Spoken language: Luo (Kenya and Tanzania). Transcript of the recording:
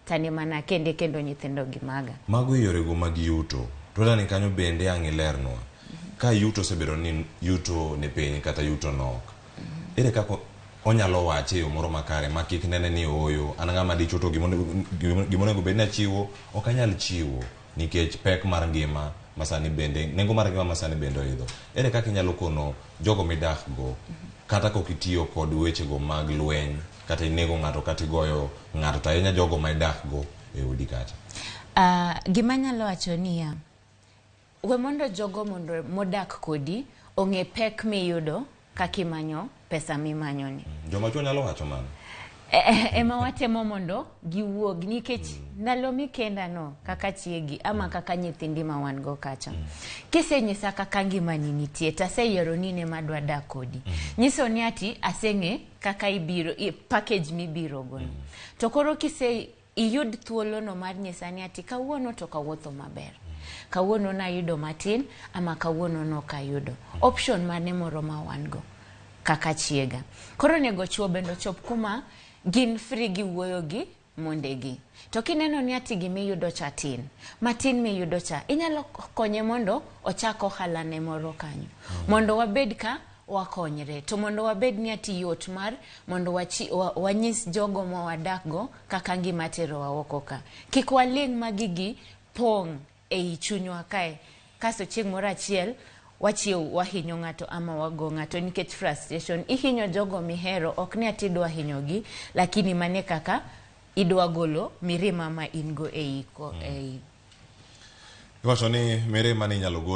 Tani mana kende kendo nyithindo gi maga. Mago e yorego mag yuto. To ni kanyo bende ang' ilernwa. Ka yuto osebedo ni yuto ni piny kata yuto nok. Ere kaka onyalo wache e yo moro makare ma kik nene ni ooyo an ng'ama dichuo to gimonego bed ni achiwo ok anyal chiwo nikech pek mar ngima masani bende nengo mar ngima masani bende oidho. Ere kaka inyalo kono jogo midak go kata kok itiyo kod wechego mag lweny kata inego ng'ato kata igoyo ng'ato to ahinya jogo ma idak go e odi kacha. Gima anyalo wacho niya, we mondo jogo mondo modak kodi ong'e pek miyudo kaka imanyo pesa mimanyo ni. Joma chuo nyalo wacho mano. Ema watemo mondo giwuog nikech ndalo mikenda no kaka chiegi ama kaka nyithindi ma wan go kacha. Kisenyisa kaka ngimani nitie taseyiero ni in ema adwa dak kodi. Nyiso ni ati aseng'e kaka ibiro package mibiro go no. To koro kise iyud thuolo no mar nyisa ni ati kawuono to kawuotho maber. Kawuono nayudo matin ama kawuono nok ayudo. Option mane moro ma wan go kaka chiega. Koro onego chuo bende ochop kuma gin free gi wuoyo gi mondegi. To kineno ni ati gimiyudo cha tin, matin miyudo cha, inyalo konye mondo ochak ohala ne moro kanyo. Mondo wabed ka wakonyre. To mondo wabed ni ati yot mar mondo wanyis jogo ma wadak go kaka ngima terowa oko ka. Kik waling' ma gigi pong' ei chunywa kae. Kasto chieng' moro achiel wachiew wahinyo ng'ato ama wago ng'ato nikech frustration. Ihinyo jogo mihero, ok ni ati idwa hinyogi, lakini mane kaka idwa golo mirima ma in go ei ko, ei. Iwacho ni mirima ni inyalo gol.